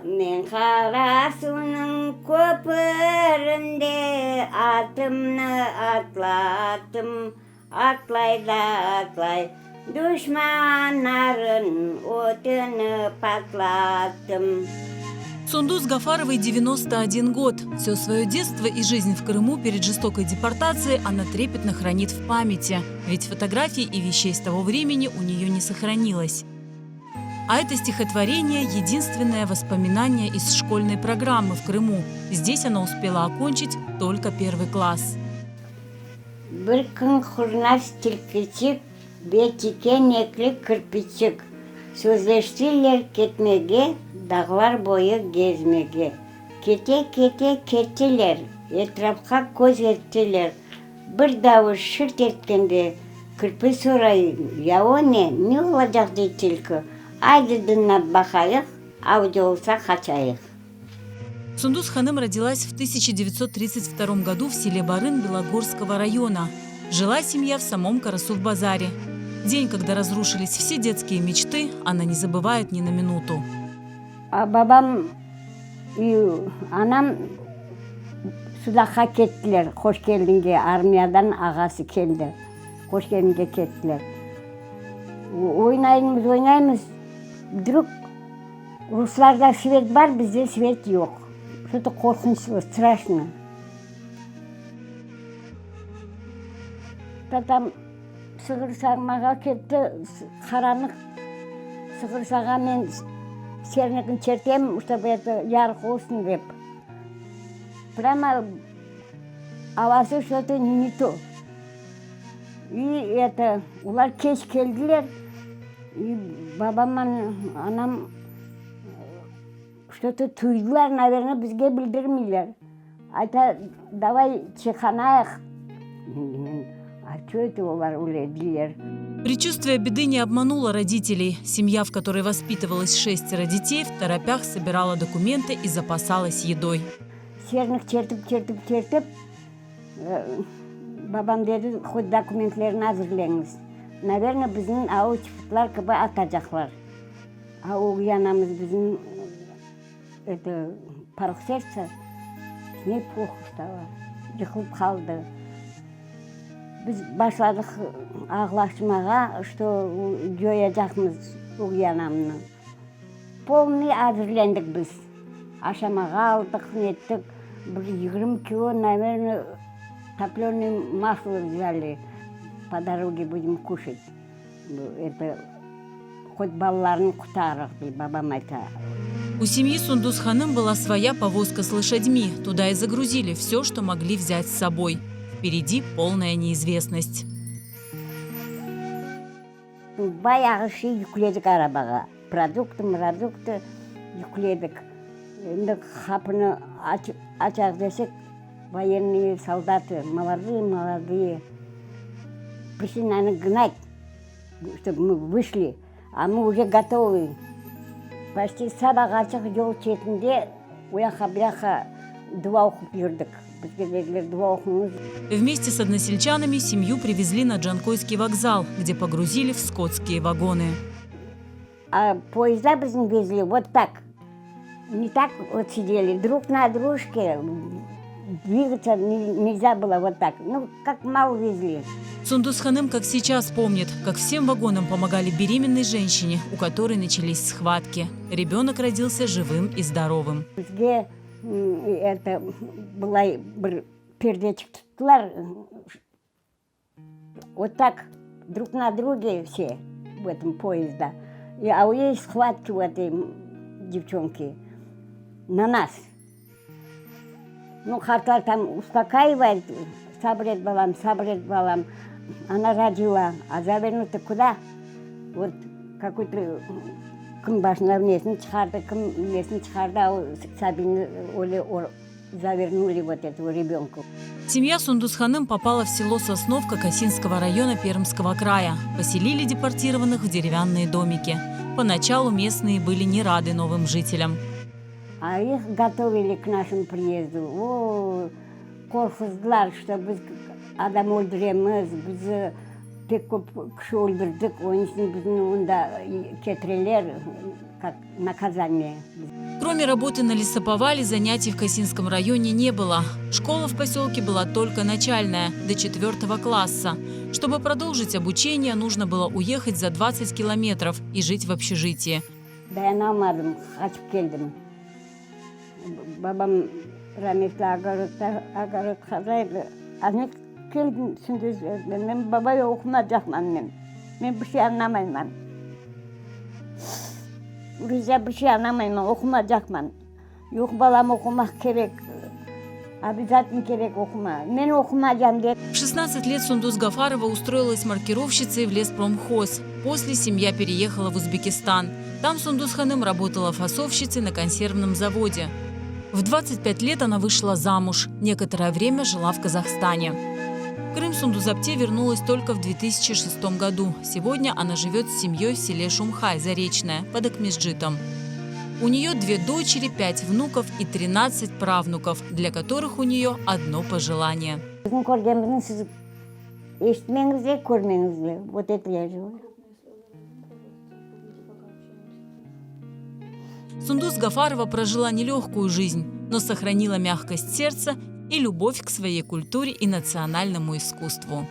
Men Qarasuvnıñ köpürinde atımnı atlattım, Atlay da atlay, duşmanların ötüni patlattım. Сундуз Гафаровой 91 год. Все свое детство и жизнь в Крыму перед жестокой депортацией она трепетно хранит в памяти. Ведь фотографий и вещей с того времени у нее не сохранилось. А это стихотворение – единственное воспоминание из школьной программы в Крыму. Здесь она успела окончить только первый класс. Bir kün qurnaz tilkiçik ve tikenekli kirpiçik sözleştiler ketmege, dağlar boyu gezmege. Kete-kete kettiler, etrafqa köz ettiler. Bir davuş şırt etkende, kirpi soray, Ya o ne, ne olacaq, dey tilki, aydı dıñlap baqayıq, avcı olsa qaçayıq. Сундуз Ханым родилась в 1932 году в селе Барын Белогорского района. Жила семья в самом Карасув-базаре. День, когда разрушились все детские мечты, она не забывает ни на минуту. A babam anam Sudaqqa kettiler, Hoşkeldinge, armiyadan ağası keldi, Hoşkeldinge kettiler. Oynaymız, oynaymız, vdrug ruslarda svet bar, bizde svet yoq. Şto-to qorqunçlı, straşno. Tatam sığır sağmağa ketti, qaranlıq sığır sağa, men sernikni çertem, ştob eto yarıq olsun dep. Prâmo avası şto-to ne to. İ eto, olar keç keldiler, i babamman anam şto-to tuydılar, naverno, bizge bildirmeyler. Ayta, davay çayhanayıq. Men, a ço eto olar öyle deyler. Предчувствие беды не обмануло родителей. Семья, в которой воспитывалось шестеро детей, второпях собирала документы и запасалась едой. Sernik çertip, çertip, çertip, babam dedi, hot dokumentlerni azırleñiz. Naverno, bizni avu çıfıtlar kibi atacaqlar. A ögey anamız bizni eto, porok serdtsa, s ney ploho stalo, yıqılıp qaldı. Biz başladıq ağlaşmağa, çto coyacaqmız ögey anamnı. Polnıy azırlendik biz. Aşamağa aldıq, nettik, bir 20 kilo, naverno, toplönıy maslo vzâli, po doroge budem kuşat. Eto, hot balalarnı qutarıq, dey babam ayta. У семьи Сундуз Ханым была своя повозка с лошадьми. Туда и загрузили все, что могли взять с собой. Впереди полная неизвестность. Bayağı şey yükledik arabağa, produktı, mroduktı yükledik. Endi qapını açaq desek, voyennıye soldatı, molodые, molodые, prişli nami gnat, ştob mı vışli, a mı uje gotovıy. Poçti sabağaçıq yol çetinde o yaqqa, bu yaqqa dua oqup yürdik. Bizge dediler, dua oquñız. Вместе с односельчанами семью привезли на Джанкойский вокзал, где погрузили в скотские вагоны. А poyezdda bizni vezli вот так. Не так вот сидели, друг на дружке, двигаться нельзя было вот так. Ну, как мал везли. Сундуз Ханым, как сейчас помнит, как всем вагонам помогали беременной женщине, у которой начались схватки. Ребенок родился живым и здоровым. Bizge eto bılay bir perdeçik tuttılar, вот так друг на друге все в этом poyezdda. И, а у ей схватки у этой девчонки на нас. Ну, qartlar там успокаивает, sabır et balam, sabır et balam. Она родила, а завернуты куда? Вот какой-то kim başına nesini çıqardı, kim nesini çıqardı, a o sabiyni öyle завернули вот этого ребенка. Семья Сундуз Ханым попала в село Сосновка Косинского района Пермского края. Поселили депортированных в деревянные домики. Поначалу местные были не рады новым жителям. А их готовили к нашему приезду. O, qorquzdılar, что biz adam öldüremiz, biz pek köp kişi öldürdik, onıñ içün bizni onda ketireler. Как наказание. Кроме работы на лесоповале, занятий в Косинском районе не было. Школа в поселке была только начальная, до четвертого класса. Чтобы продолжить обучение, нужно было уехать за 20 километров и жить в общежитии. Dayanamadım, qaçıp keldim. Babam rametli ogorodta, ogorod qaza edi. Ana keldim, şimdi men babay oqumaycaqman men. Men bir şey añlamayman. Rusça bir şey añlamayman, oqumaycaqman. Yoq, balam, oqumaq kerek, obязательно kerek oquma. Men oqumaycam dep. В 16 лет Сундуз Гафарова устроилась маркировщицей в леспромхоз. После семья переехала в Узбекистан. Там Сундуз Ханым работала фасовщицей на консервном заводе. В 25 лет она вышла замуж. Некоторое время жила в Казахстане. В Крым Сундуз Апте вернулась только в 2006 году. Сегодня она живет с семьей в селе Шумхай, Заречное, под Акмесджитом. У нее две дочери, пять внуков и 13 правнуков, для которых у нее одно пожелание. Bizim körgenimizni siz eşitmeñiz de, körmeñiz de. Вот это я живу. Сундуз Гафарова прожила нелегкую жизнь, но сохранила мягкость сердца и любовь к своей культуре и национальному искусству.